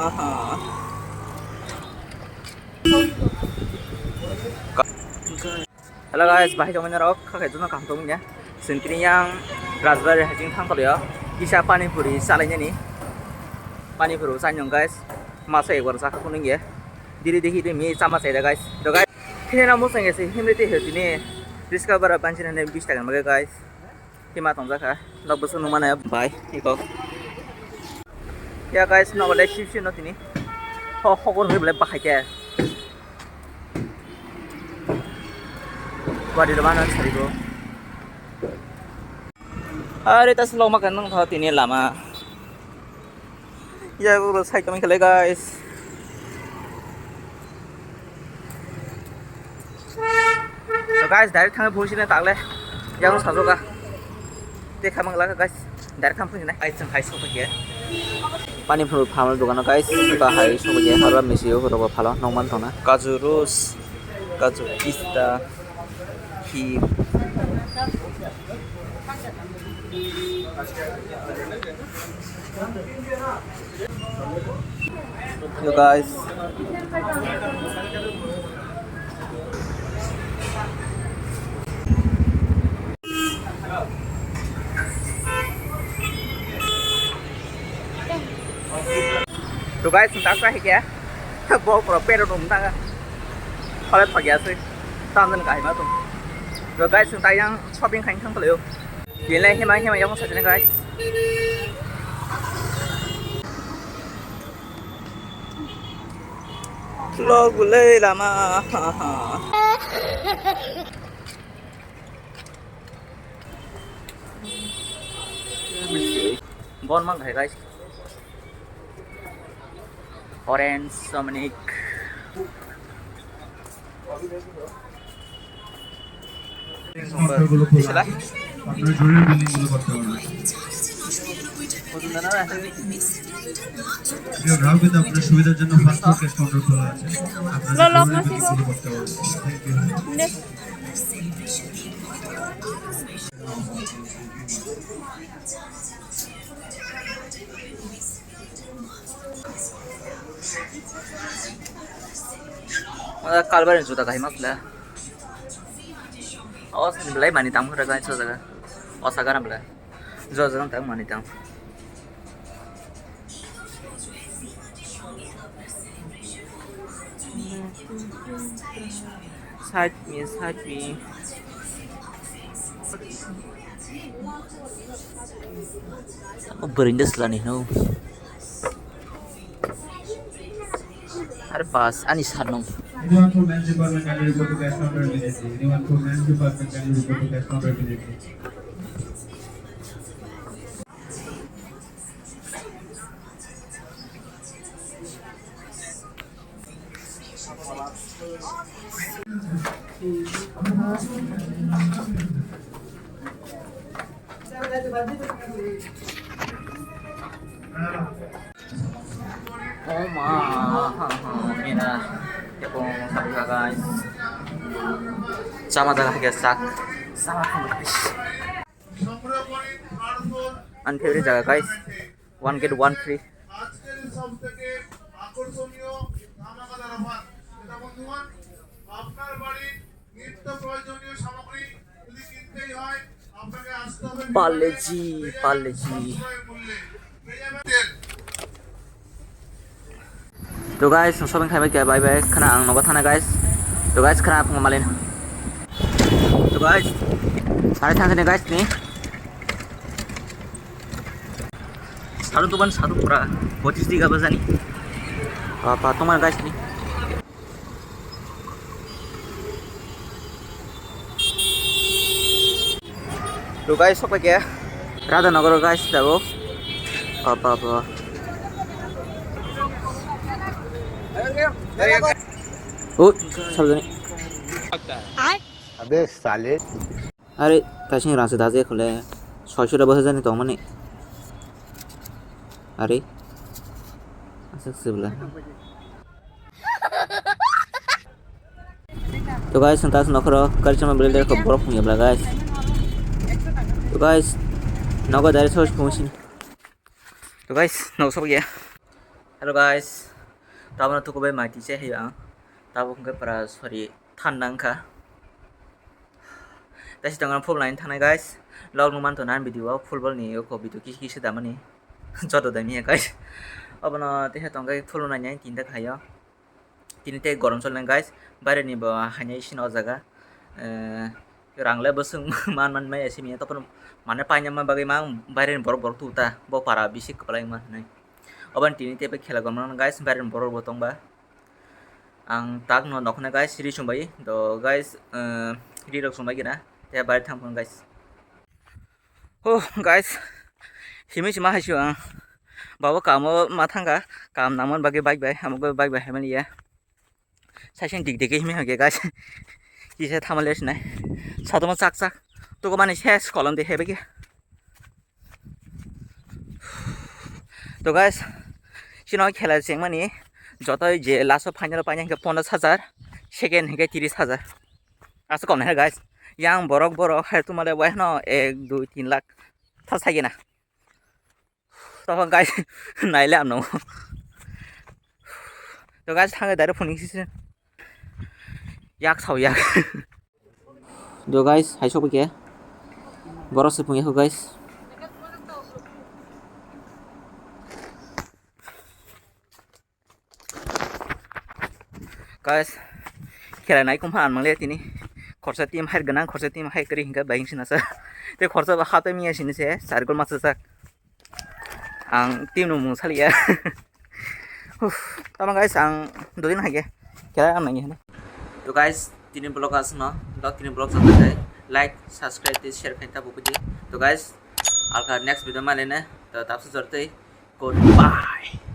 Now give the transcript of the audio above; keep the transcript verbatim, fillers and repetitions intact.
Hello guys, bahai tongmani rok, kha khe jono kaham tongmani ya. Sintini yang Rajbari hajing thang kolo ya. Kisa pani puri salai nani. Pani puri sai nung guys. Masa ekbar sa khunung ya. Diri dikhi de mi sama sai da guys. To guys, thina mo sang ese himri te hotini. Riska bara panchina ne bis taka mage guys. Hima tongjakha, nok bwswk nukmano bai iko. Ya guys, nogo le sip sip no tini. Ho hokor hoi bole bahai khe. Guwahati rw mano sarigo. Are ta slok ma kan nang tho tini lama. Ya, bro, sai tongwi khalai, guys. So, guys, direct thangwi phunsi na tagle. Yang sajoga. Te khamang laga, guys. Direct thang phunsi na. Guys, chwng hai sok ya. Pani puri pharma dogano, guys. Ba hai sok ya. Haro misi o robo phalo nongman thona. Kaju rus, kaju pista. Khi. Hello guys. To guys, ang tak sa hiya. Bo pro pero dum ta. Khole phagya se. Tam den kai ma tum. To guys, ang tayang shopping khain thang kalayo. Yele hima hima yang sa jene guys. Vlog bulai lama. Bon mang hai guys. Orange, Dominic. আপনারা জরুরি বিলিংগুলো করতে পারবেন। প্রিয় গ্রাহক বৃন্দ, আপনার সুবিধার জন্য ফাস্ট ক্যাশ কাউন্টার খোলা আছে। আপনারা জরুরি বিলিংগুলো করতে পারবেন। Thank you. Kalbar ni juta kahima pla. Awas ni belai mani tang phara guys o jaga. Osa garam bla. Jo jo tang mani tang. Side me, side me. O bwrwini de swlani hino. Are bas, ani sar nung. Anyone for men's department, kindly report to cash counter immediately. Anyone for men's department, kindly report to cash counter immediately. Oh ma, ha, ha, mira. Tepung sabi ka, guys. Sama jaga ke sak. Sama kamu, guys. Ani favorite jaga, guys. One get one free. আজকের সব থেকে আকর্ষণীয় ধামাকাদার অফার, যেটা বন্ধুগণ, আপনার বাড়ির নিত্য প্রয়োজনীয় সামগ্রী যদি কিনতেই হয়, আপনাকে আসতে হবে Parle-G, Parle-G. সাশ্রয় মূল্যে। পেয়ে যাবেন তেল। To guys, ang shopping khai bai kha, bye bye. Khana ang nogo thana guys. To guys, khana phung malin. To guys, sari thang sini guys ni. Saru tu ban saru pura. Pochis diga bazani. Apa tu mana guys ni? To guys, sok paikha. Radhanagar guys, dago. Apa, apa. Oh, sabjani. Abe sale. Are, kaising rangse daje khole. Soisho da bahajani tongmani. Are. Aswk sibla. To guys, ang tas nokhoro kari chama belai khe borok phung ya bla guys. To guys, nogo dari sos phung sin. To guys, nogo sok ya. Hello guys, tabuk no tukubai mai tise hai ang. Tabuk hwnkhe para sorry thanda wngkha. Taisi tongo phul line thanai guys. Log nung manto nan video o football ni oko video kisi kisi damani. Joto damiya guys. Obono teha tongkhe phul nainai tinta khaio. Tini tei gorom solnai guys. Baire ni bo hainai sino o jaga. Eh, rang le bwswk man man maya simi topon mane paina ma bagwi mang baire ni borok borok tuta bo para bisi kwplai ma hinai. Obono tini tei khela gormano guys baire ni borok bo tongba. Ang tak no nokhna guys ri sumbai do guys, eh, ri rok sumbai gina te baire thang phang guys. Oh guys, himi sima haisio ang. Babo kamo ma thangka, kam nangmani bagwi bike bai, amo bagwi bike bai haimani ya. Saisin dik dik himi hake guys. Kisa thamal ya sinai. Satuma chak chak. Tuko mani ses kolom de hebe ke. To guys, sino khela chengmani joto je last o final paina hingke ponchash hajar, second hingke tiris hajar. Asa kom hai guys. Yang borok borok hai tumale wai no ek dui tin lakh thal sai gena. Tokon guys, naile ano. To guys, thangai dare phone sisi. Yak sao yak. Do guys, hai sok ke. Borok se phung yak guys. Guys, khela nai kum phan mangle tini. Khorsa team hai gwnang, khorsa team hai kwrwi hingka bai sina sa. Te khorsa ba hapta miya sini se, sar gol masa sak. Ang team no mung saliya. Huh, tama guys, ang dodin hai ke. Khela ang nai. To guys, tini vlog asno, do tini vlog sa like, subscribe, share khain ta bukudi. To guys, alka next video ma lene, to tapsa jortei. Goodbye.